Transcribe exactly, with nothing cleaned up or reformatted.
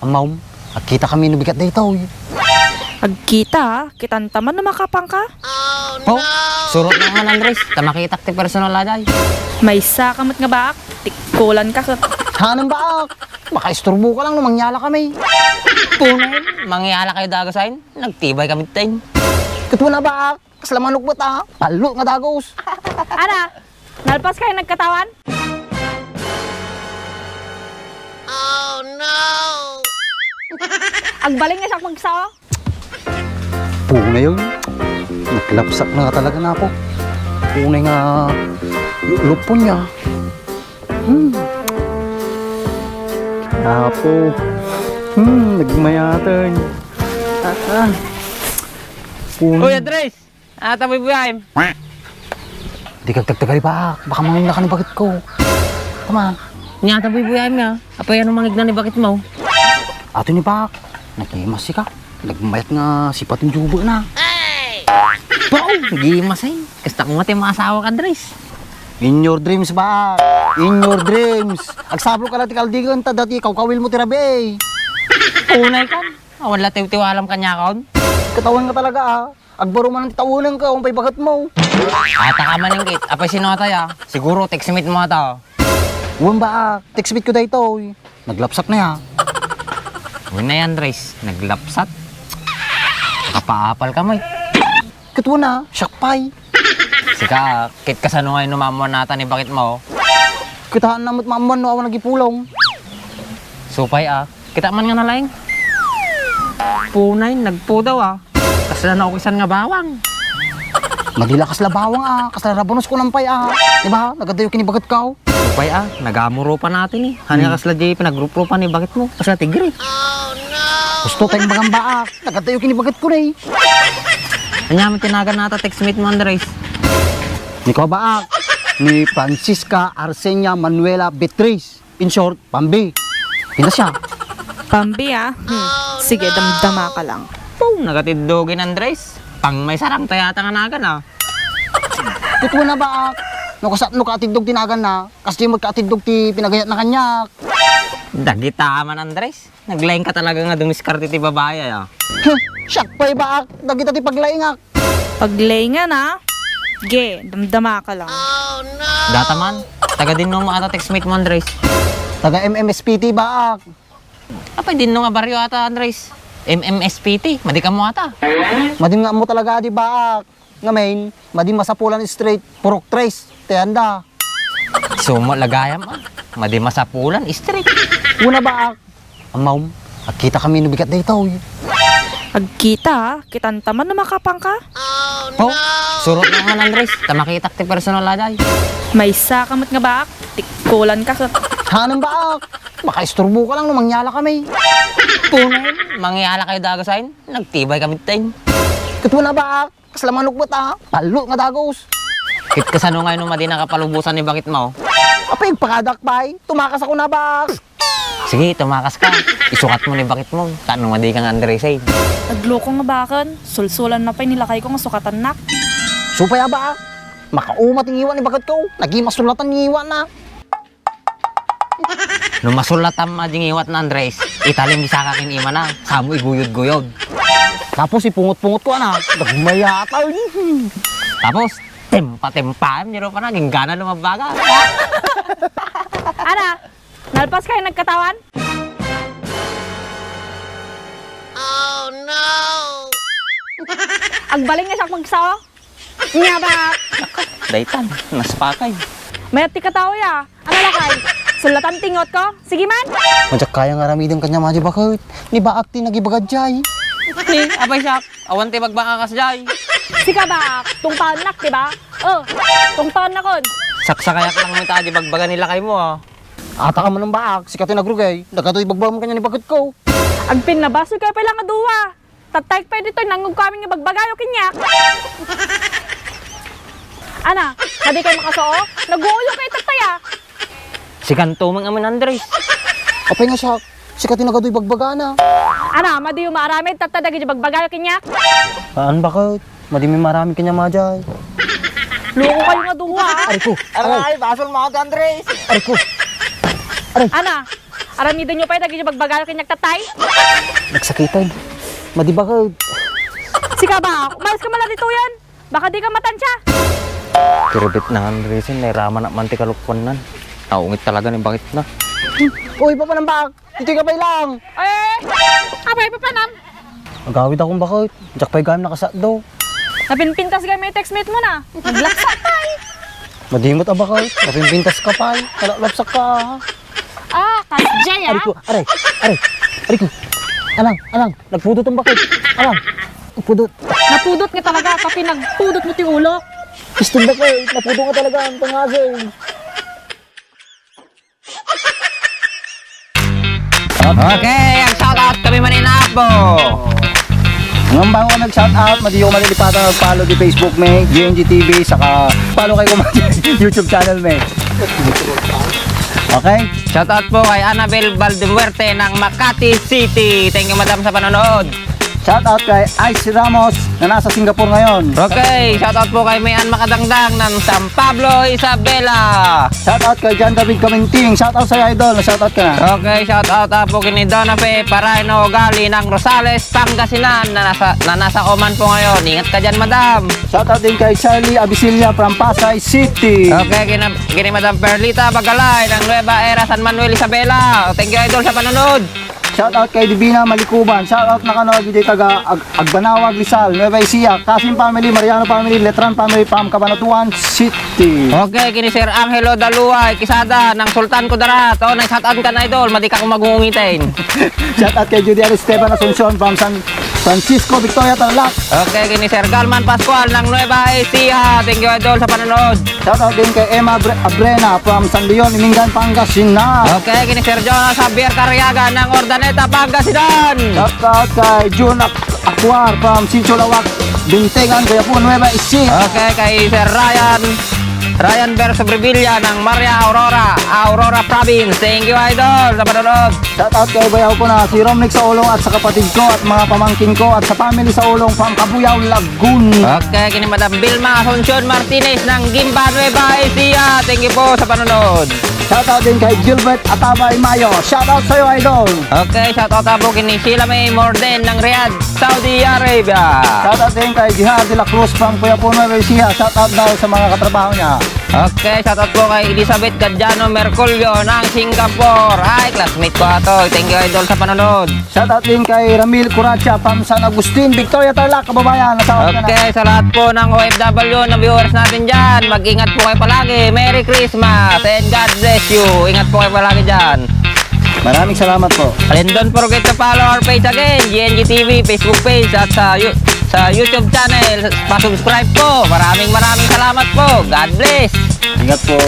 Ammom, agkitakami no bigat daytoy. Agkita, kitanta man no makapangka? Oh, surot na man, Andres, ta makitak ti personal a jay. Maysa ka met nga baak, tikkulanka ket. Haanam baak, makaisturboka lang no mangyalakami. Punen, mangyalakayo dagasayen, nagtibaykami ten. Ket kuna baak, kasla manok met a, pallo nga dagus. Ana, nalpaskayo nagkatawan? Oh, no! Agbalin nga siak magsao? Punay yun. Naglapsak na talaga na ako. Punay nga lu-, lupon niya. Hmm. Apo. Hmm, nagmayatan. Ah, ah. Punay. Uy, Andres! Ata buybuyaem. Di kagtagtagari, baak. Baka mangina ka ni bakit ko. Tama. Nia, ata buybuyaem nga. Apay, ano mangigna ni bakit mo? Ato ni baak. Nagimasi ka. Nagmayat nga sipaton jubo na. Bao! Nagimasi. Kasta ko nga ti maasawa ka, Andres. In your dreams, baak. In your dreams. Agsablo ka na ti kaldingan, ta dati kawkawil mo ti rabii. Unay kan. Awan la tiwtiwalam kaniakon. Katawan nga talaga, ah. Agbaro man ti tawenenka, awan pay baket mo. Ata ka maninggit, apay sino ata ya? Siguro, textmate mo ata. Wen ba, ah, textmate ko daytoy. Naglapsak na ya. Wen na yan, Andres. Naglapsak. Nakapaapal ka, may. Ket wen na, siak pay. Sika, ket kasano nga inumamon nata ni bakit mo? Ket haan na met mamon no awan nagipulong. Supay, ah. Kita man nga nalaing. Punay, nagpudaw, ah. Kasla naukisan nga bawang. Madi la kasla bawang, ah. Kasla rabanos ko nampay, ah. Di ba? Nagadayo kini bakit kaw. Supay, ah. Nagamurupa natin, eh. Hanya kasla di pinagrup-rupa ni bakit mo. Kasla tigre. Gusto tayong bagambaak. Nagadayo kini bakit ko, eh. Anya, may tinagan nata, textmate mo, Andres. Ni ko baak. Ni Francisca Arsenia Manuela Beatriz. In short, Pambi. Pintas siya. Pambi, ah. Hmm. Sige, damdama ka lang. Pau, nagatiddogen, Andres. Pang may sarang tayata nga nagan, ah. Ket wen na baak. No kasa-, no kaatiddog ti nagan na, kasdi met kaatiddog ti pinagayat na kaniak. Dagita man, Andres. Naglaing ka talaga nga dumiskarte ti babae, ah. Huh, siak pay baak. Dagita ti paglaingak. Paglaingan, ah. Ge, damdama ka lang. Data man, taga dinno mo ata textmate mo, Andres? Taga M M S P T baak. Apay dinno nga baryo ata, Andres? M M S P T, madi ka mo ata. Madi nga mo talaga di baak. Ngamin, madi masapulan straight, purok tres, tayanda. Sumo lagayam, ah. Madi masapulan, straight. Una baak, Amawm, agkita kami no bigat daytoy. Agkita, ah. Kitanta man no makapangka? Po, surot na man, Andres. Ta makitak ti personal a jay. Maysa ka met nga baak, tikkulanka ket. Haanam baak. Makaisturbo ka lang no mangyala kami. Punen, mangyala kayo dagasayen. Nagtibay kami ten. Ket wen a baak. Kasla manok met a, pallo nga dagus. Ket kasano nga no madi nakapalubosan ni bakit mo? Apay, agpakadak pay, tumakas ako na baak. Sige, tumakas ka. Isukat mo ni bakit mo. Tano madi ka nga Andres ay. Nagloko nga baken, sulsulan na pay ni lakay ko nga sukatannak. Supay a baak. Makauma ti ngiwat ni bakit ko. Naging masulatan ni ngiwat na. No masulatan madi ngiwat na Andres, italim di saka kin imana, samo iguyod-guyod. Tapos ipungot-pungot ko ana, nagmayatan. Tapos, tempa-tempaem, di ro pa na, ginggana lumabbaga. Ana, nalpas kayo nagkatawan? Oh no! Agbalin nga siya magsawa? Nya ba? Daytan, naspakay. Mayat ti kataw ya. Ano lakay? Sulatan tingot ko? Sige man! Madiak kaya nga aramiden kanya madi bakit? Ni baak ti nagibaga jay. Ni, apay siak, awan ti bagbaka kas jay. Sika baak, tungpaannak, di ba? Oh, tungpaannakon. Saksakayak lang may tadi bagbaga ni lakay mo, ah. Ata ka man ang baak, sika ti nagrugay. Nagatoy bagbagam kanya ni bakit ko. Agpin na ba? Sige, pala nga duwa. Tattay pay ditoy, nangugko amin nga bagbagayo kaniak. Ana, madi kay makasao? Naguuyo kay tattay, ah. Sikanto mang amin Andres. Apay nga siak, sika ti nagadoy bagbagana. Ana, madi yung maaramid, tattay dagiti bagbagayo kaniak. Aan bakit? Madi may maramid kanya majay. Loko kayo nga duwa, ah. Aray ko. Aray, basol mo ako, Andres. Aray ko. Aray. Ana, Aramidenyo pay dagiti bagbaga ken agtatay. Nagsakiten. Madi, bakit? Sika ba? Umalis ka man la ditoyen. Baka di ka matansya. Kiribit na nga reason, nairaman na man ti kalukwan nan. Naungit talaga ni bakit na. Uy, papanam bak! Ditoy ka pay lang! Eh, apay, papanam? Agawid akong bakit. Diak pay gayam nakasatdo. Napinpintas gayam may textmate mo na. Naglapsak pay. Madimot a bakit. Napinpintas ka pay. Kalaklapsak ka, ha? Ah, kasjay, ah. Aray ko, aray, aray. Aray ko. Alang, alang. Nagpudot ang bakit. Alang. Nagpudot. Napudot nga talaga, tapi nagpudot mo ti ulo. Istorya ko eh. Napudot nga talaga ang pangasing. Okay, ag-shoutout kami man ni Apo. Ngem bago kami mag-shoutout, madiyo malilipatan ag-follow di Facebook mi, G N G T V, saka follow kayo kami YouTube channel mi. Okay? Shoutout po kay Annabel Valdemuerte ng Makati City. Thank you, madam, sa panonood. Shoutout kay Ice Ramos na nasa Singapore ngayon. Okay, shoutout po kay Mayan Makadangdang ng San Pablo, Isabela. Shoutout kay John David Caminting. Shoutout sa'yo, idol. Shoutout ka na. Okay, shoutout po kini Donna Fe Parano Gali ng Rosales, Pangasinan, na nasa, na nasa Oman po ngayon. Ingat ka dyan, madam. Shoutout din kay Charlie Abisilla from Pasay City. Okay, kina, kini Madam Perlita Bagalay ng Nueva Era, San Manuel, Isabela. Thank you, idol, sa panonood. Shoutout kay Divina Malikuban. Shoutout na kano, didi taga Ag-, Agbanawag, Rizal, Nueva Ecija, Kasim family, Mariano family, Letran family from Cabanatuan City. Okay, kini Sir Angelo Daluay, Kisada ng Sultan Kudarat. Oh, nag-shoutout ka na, idol. Madi ka kung mag-uungitin. Shoutout kay Judy Esteban Asuncion from San Francisco, Victoria, Tarlac. Okay, kini Sir Galman Pascual ng Nueva Ecija. Thank you, idol, sa panonood. Shoutout din kay Emma Abre-, Abrena from San Leon, Imingan, Pangasinan. Okay, kini Sir Jonas Javier Cariaga ng Urdaneta, Pangasinan. Shoutout kay Jun Ac-, Acuar from Sitio Lawak, Bintengan, Quiapo, Nueva Ecija. Okay, kay Sir Ryan, Ryan Verso Brevilla ng Maria Aurora, Aurora Province. Thank you, idol, sa panonood. Shoutout kay bayaw ko na si Romnick Saulong at sa kapatid ko at mga pamangkin ko at sa family Saulong from Cabuyao, Laguna. Okay, kini Madam Vilma Asuncion Martinez ng Guimba, Nueva Ecija. Thank you po sa panonood. Shoutout din kay Gilbert Atabay Mayo. Shoutout sa'yo, idol. Okay, shoutout po kini Sheila May Morden ng Riyadh, Saudi Arabia. Shoutout din kay Jihad de la Cruz from Quiapo, Nueva Ecija. Shoutout daw sa mga katrabaho niya. Okay, shoutout po kay Elizabeth Gadiano Merculio ng Singapore. Ay, classmate ko ato. Thank you, idol, sa panonood. Shoutout din kay Ramil Curacha from San Agustin, Victoria, Tarlac, kababayan. Shoutout ka na. Okay, sa lahat po ng O F W na viewers natin dyan, mag-ingat po kayo palagi. Merry Christmas and God bless you. Ingat po kayo palagi dyan. Maraming salamat po. And don't forget to follow our page again, G N G T V, Facebook page, at sa You-, sa YouTube channel. Pa-subscribe po. Maraming, maraming salamat po. God bless. Ingat po.